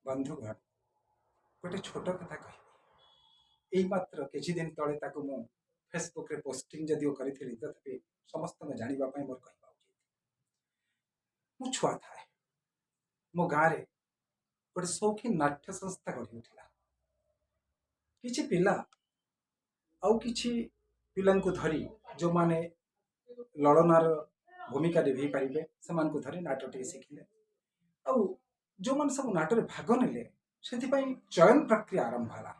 ବନ୍ଧୁଗଣ, ଗୋଟେ ଛୋଟ କଥା କହିବି। ଏଇ ମାତ୍ର କିଛି ଦିନ ତଳେ ତାକୁ ମୁଁ ଫେସବୁକରେ ପୋଷ୍ଟିଂ ଯଦିଓ କରିଥିଲି, ତଥାପି ସମସ୍ତଙ୍କ ଜାଣିବା ପାଇଁ ମୋର କହିବା ଉଚିତ। ମୁଁ ଛୁଆ ଥାଏ, ମୋ ଗାଁରେ ଗୋଟେ ସୌଖିନ ନାଟ୍ୟ ସଂସ୍ଥା ଗଢ଼ି ଉଠିଲା। କିଛି ପିଲା ଆଉ କିଛି ପିଲାଙ୍କୁ ଧରି, ଯେଉଁମାନେ ଲଳନାର ଭୂମିକା ନିଭେଇ ପାରିବେ, ସେମାନଙ୍କୁ ଧରି ନାଟ ଟିକେ ଶିଖିଲେ। ଆଉ ଯେଉଁମାନେ ସବୁ ନାଟରେ ଭାଗ ନେଲେ, ସେଥିପାଇଁ ଚୟନ ପ୍ରକ୍ରିୟା ଆରମ୍ଭ ହେଲା।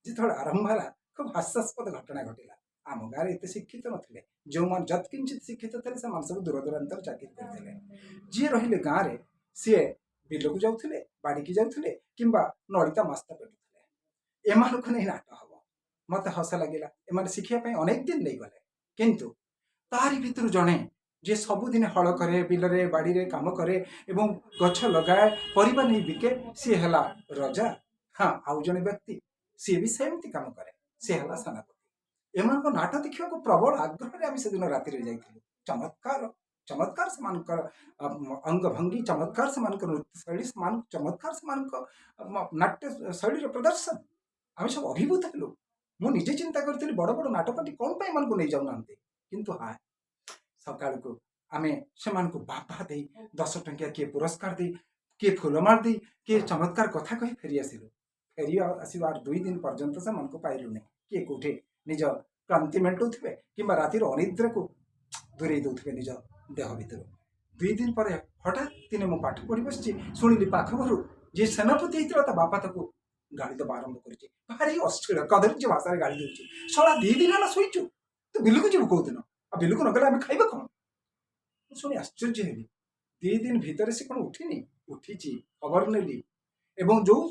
ଯେତେବେଳେ ଆରମ୍ଭ ହେଲା, ଖୁବ୍ ହାସ୍ୟାସ୍ପଦ ଘଟଣା ଘଟିଲା। ଆମ ଗାଁରେ ଏତେ ଶିକ୍ଷିତ ନଥିଲେ। ଯେଉଁମାନେ ଯତ୍କିଞ୍ଚିତ ଶିକ୍ଷିତ ଥିଲେ, ସେମାନେ ସବୁ ଦୂର ଦୂରାନ୍ତର ଚାକିରି କରିଥିଲେ। ଯିଏ ରହିଲେ ଗାଁରେ, ସିଏ ବିଲକୁ ଯାଉଥିଲେ, ବାଡ଼ିକି ଯାଉଥିଲେ କିମ୍ବା ନଳିତା ମାସ୍ତା ପେଟୁଥିଲେ। ଏମାନଙ୍କୁ ନେଇ ନାଟ ହବ, ମତେ ହସ ଲାଗିଲା। ଏମାନେ ଶିଖିବା ପାଇଁ ଅନେକ ଦିନ ନେଇଗଲେ। କିନ୍ତୁ ତାରି ଭିତରୁ ଜଣେ, ଯିଏ ସବୁଦିନ ହଳ କରେ, ବିଲରେ ବାଡ଼ିରେ କାମ କରେ ଏବଂ ଗଛ ଲଗାଏ, ପରିବା ନେଇ ବିକେ, ସିଏ ହେଲା ରଜା। ହଁ, ଆଉ ଜଣେ ବ୍ୟକ୍ତି, ସିଏ ବି ସେମିତି କାମ କରେ, ସିଏ ହେଲା ସେନାପତି। ଏମାନଙ୍କ ନାଟ ଦେଖିବାକୁ ପ୍ରବଳ ଆଗ୍ରହରେ ଆମେ ସେଦିନ ରାତିରେ ଯାଇଥିଲୁ। ଚମତ୍କାର, ଚମତ୍କାର ସେମାନଙ୍କର ଅଙ୍ଗଭଙ୍ଗୀ, ଚମତ୍କାର ସେମାନଙ୍କ ନୃତ୍ୟ ଶୈଳୀ, ଚମତ୍କାର ସେମାନଙ୍କ ନାଟ୍ୟ ଶୈଳୀର ପ୍ରଦର୍ଶନ। ଆମେ ସବୁ ଅଭିଭୂତ ହେଲୁ। ମୁଁ ନିଜେ ଚିନ୍ତା କରିଥିଲି, ବଡ଼ ବଡ଼ ନାଟପାଟି କ'ଣ ପାଇଁ ଏମାନଙ୍କୁ ନେଇଯାଉନାହାନ୍ତି? କିନ୍ତୁ ହାୟ, ସକାଳକୁ ଆମେ ସେମାନଙ୍କୁ ବାବା ଦେଇ, 10 ଟଙ୍କିଆ କିଏ ପୁରସ୍କାର ଦେଇ, କିଏ ଫୁଲମାଳ ଦେଇ, କିଏ ଚମତ୍କାର କଥା କହି ଫେରି ଆସିଲୁ। ଫେରି ଆସିବାର 2 ଦିନ ପର୍ଯ୍ୟନ୍ତ ସେମାନଙ୍କୁ ପାଇଲୁନି। କିଏ କୋଉଠି ନିଜ କ୍ଳାନ୍ତି ମେଣ୍ଟଉଥିବେ କିମ୍ବା ରାତିର ଅନିଦ୍ରାକୁ ଦୂରେଇ ଦେଉଥିବେ ନିଜ ଦେହ ଭିତରୁ। 2 ଦିନ ପରେ ହଠାତ୍ ଦିନେ ମୁଁ ପାଠ ପଢ଼ି ବସିଛି, ଶୁଣିଲି ପାଖ ଘରୁ ଯିଏ ସେନାପତି ହେଇଥିଲା, ତା ବାପା ତାକୁ ଗାଳି ଦେବା ଆରମ୍ଭ କରିଛି। ଭାରି ଅଶ୍ଳୀଳ କଦର୍ଯ୍ୟ ଭାଷାରେ ଗାଳି ଦେଉଛି। "ଶଳା, 2 ଦିନ ହେଲା ଶୋଇଛୁ, ତୁ ବିଲକୁ ଯିବୁ କୋଉଦିନ? ଆଉ ବିଲକୁ ନଗଲେ ଆମେ ଖାଇବା କ'ଣ?" ମୁଁ ଶୁଣି ଆଶ୍ଚର୍ଯ୍ୟ ହେଲି। 2 ଦିନ ଭିତରେ ସେ କ'ଣ ଉଠିନି? ଉଠିଛି, ଖବର ନେଲି ଏବଂ ଯୋଉ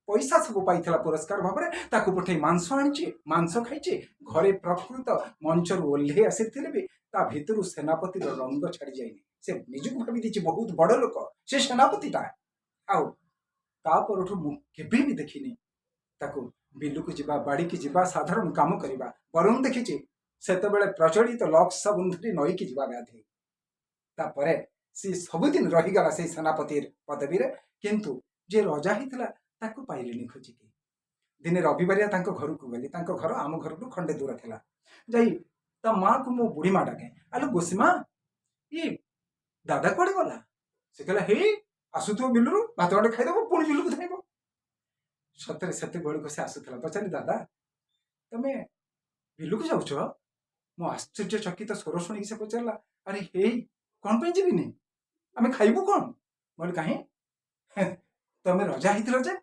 ପଇସା ସବୁ ପାଇଥିଲା ପୁରସ୍କାର ଭାବରେ, ତାକୁ ପଠେଇ ମାଂସ ଆଣିଛି, ମାଂସ ଖାଇଛି। ଘରେ ପ୍ରକୃତ ମଞ୍ଚରୁ ଓହ୍ଲେଇ ଆସିଥିଲେ ବି ତା ଭିତରୁ ସେନାପତିର ରଙ୍ଗ ଛାଡ଼ି ଯାଇନି। ସେ ନିଜକୁ ଭାବି ଦେଇଛି ବହୁତ ବଡ଼ ଲୋକ, ସେ ସେନାପତିଟା। ଆଉ ତା ପରଠୁ ମୁଁ କେବେ ବି ଦେଖିନି ତାକୁ ବିଲକୁ ଯିବା, ବାଡ଼ିକି ଯିବା, ସାଧାରଣ କାମ କରିବା। ବରଂ ଦେଖିଛି ସେତେବେଳେ ପ୍ରଚଳିତ ଲକ୍ସ ସାବୁନ ଧରି ନଈକି ଯିବା ଗାଧେଇ। ତାପରେ ସିଏ ସବୁଦିନ ରହିଗଲା ସେଇ ସେନାପତି ପଦବୀରେ। କିନ୍ତୁ ଯିଏ ରଜା ହେଇଥିଲା, ତାକୁ ପାଇଲିନି ଖୋଜିକି। ଦିନେ ରବିବାରିଆ ତାଙ୍କ ଘରକୁ ଗଲି। ତାଙ୍କ ଘର ଆମ ଘରଠୁ ଖଣ୍ଡେ ଦୂର ଥିଲା। ଯାଇ ତା ମାକୁ ମୁଁ ବୁଢ଼ୀ ମା ଡାକେ, "ଆଲୋ ଗୋସୀମା, ଇଏ ଦାଦା କୁଆଡ଼େ ଗଲା?" ସେ କହିଲା, "ହେଇ ଆସୁଥିବ ବିଲରୁ, ଭାତ ଗଣ୍ଡେ ଖାଇଦବ, ପୁଣି ବିଲକୁ ଧାଇଁବ।" ସତରେ ସେତେବେଳକୁ ସେ ଆସୁଥିଲା। ପଚାରିଲି, "ଦାଦା, ତମେ ବିଲକୁ ଯାଉଛ?" ମୁଁ ଆଶ୍ଚର୍ଯ୍ୟ ଚକିତ ସ୍ୱର ଶୁଣିକି ସେ ପଚାରିଲା, "ଆରେ ହେଇ, କ'ଣ ପାଇଁ ଯିବିନି? ଆମେ ଖାଇବୁ କ'ଣ?" ମୁଁ କହିଲି, "କାହିଁ, ତମେ ରଜା ହେଇଥିଲ ଯେ?"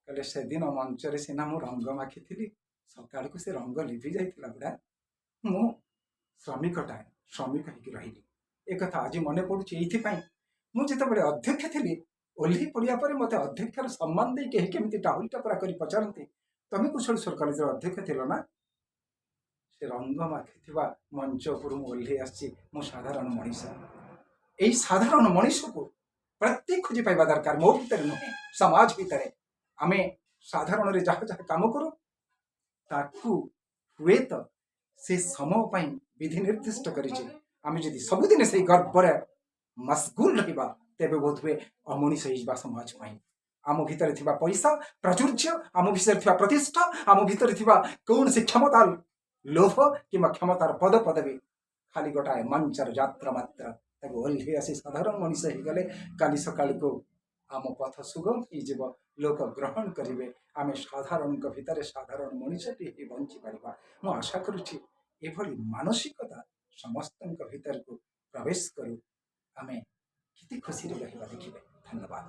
କହିଲେ, "ସେଦିନ ମଞ୍ଚରେ ସିନା ମୁଁ ରଙ୍ଗ ମାଖିଥିଲି, ସକାଳକୁ ସେ ରଙ୍ଗ ଲିଭି ଯାଇଥିଲା ବୁଢ଼ା। ମୁଁ ଶ୍ରମିକଟା, ଶ୍ରମିକ ହେଇକି ରହିଲି।" ଏକଥା ଆଜି ମନେ ପଡୁଛି ଏଇଥିପାଇଁ, ମୁଁ ଯେତେବେଳେ ଅଧ୍ୟକ୍ଷ ଥିଲି, ଓହ୍ଲେଇ ପଡ଼ିବା ପରେ ମୋତେ ଅଧ୍ୟକ୍ଷର ସମ୍ମାନ ଦେଇ କେହି କେମିତି ଟାହୁଲ ଟପରା କରି ପଚାରନ୍ତି, "ତମେ କୁଶଳେଶ୍ୱର କଲେଜର ଅଧ୍ୟକ୍ଷ ଥିଲ ନା?" ସେ ରଙ୍ଗ ମାଖିଥିବା ମଞ୍ଚ ଉପରୁ ମୁଁ ଓହ୍ଲେଇ ଆସିଛି। ମୁଁ ସାଧାରଣ ମଣିଷ। ଏଇ ସାଧାରଣ ମଣିଷକୁ ପ୍ରତ୍ୟେକ ଖୋଜି ପାଇବା ଦରକାର। ମୋ ଭିତରେ ନୁହେଁ, ସମାଜ ଭିତରେ। ଆମେ ସାଧାରଣରେ ଯାହା ଯାହା କାମ କରୁ, ତାକୁ ହୁଏତ ସେ ସମୟ ପାଇଁ ବିଧି ନିର୍ଦ୍ଦିଷ୍ଟ କରିଛି। ଆମେ ଯଦି ସବୁଦିନ ସେଇ ଗର୍ବରେ ମସଗୁଲ ରହିବା, ତେବେ ବୋଧହୁଏ ଅମଣିଷ ହେଇଯିବା ସମାଜ ପାଇଁ। ଆମ ଭିତରେ ଥିବା ପଇସା, ପ୍ରାଚୁର୍ଯ୍ୟ, ଆମ ଭିତରେ ଥିବା ପ୍ରତିଷ୍ଠା, ଆମ ଭିତରେ ଥିବା କୌଣସି କ୍ଷମତା ଲୋଭ କିମ୍ବା କ୍ଷମତାର ପଦ ପଦବୀ ଖାଲି ଗୋଟାଏ ମଞ୍ଚର ଯାତ୍ରା ମାତ୍ର। ତାକୁ ଓହ୍ଲେଇ ଆସି ସାଧାରଣ ମଣିଷ ହେଇଗଲେ କାଲି ସକାଳକୁ ଆମ ପଥ ସୁଗମ ହେଇଯିବ, ଲୋକ ଗ୍ରହଣ କରିବେ। ଆମେ ସାଧାରଣଙ୍କ ଭିତରେ ସାଧାରଣ ମଣିଷଟି ହେଇ ବଞ୍ଚିପାରିବା। ମୁଁ ଆଶା କରୁଛି, ଏଭଳି ମାନସିକତା ସମସ୍ତଙ୍କ ଭିତରକୁ ପ୍ରବେଶ କରୁ। ଆମେ କେତେ ଖୁସିରେ ରହିବା ଦେଖିବେ। ଧନ୍ୟବାଦ।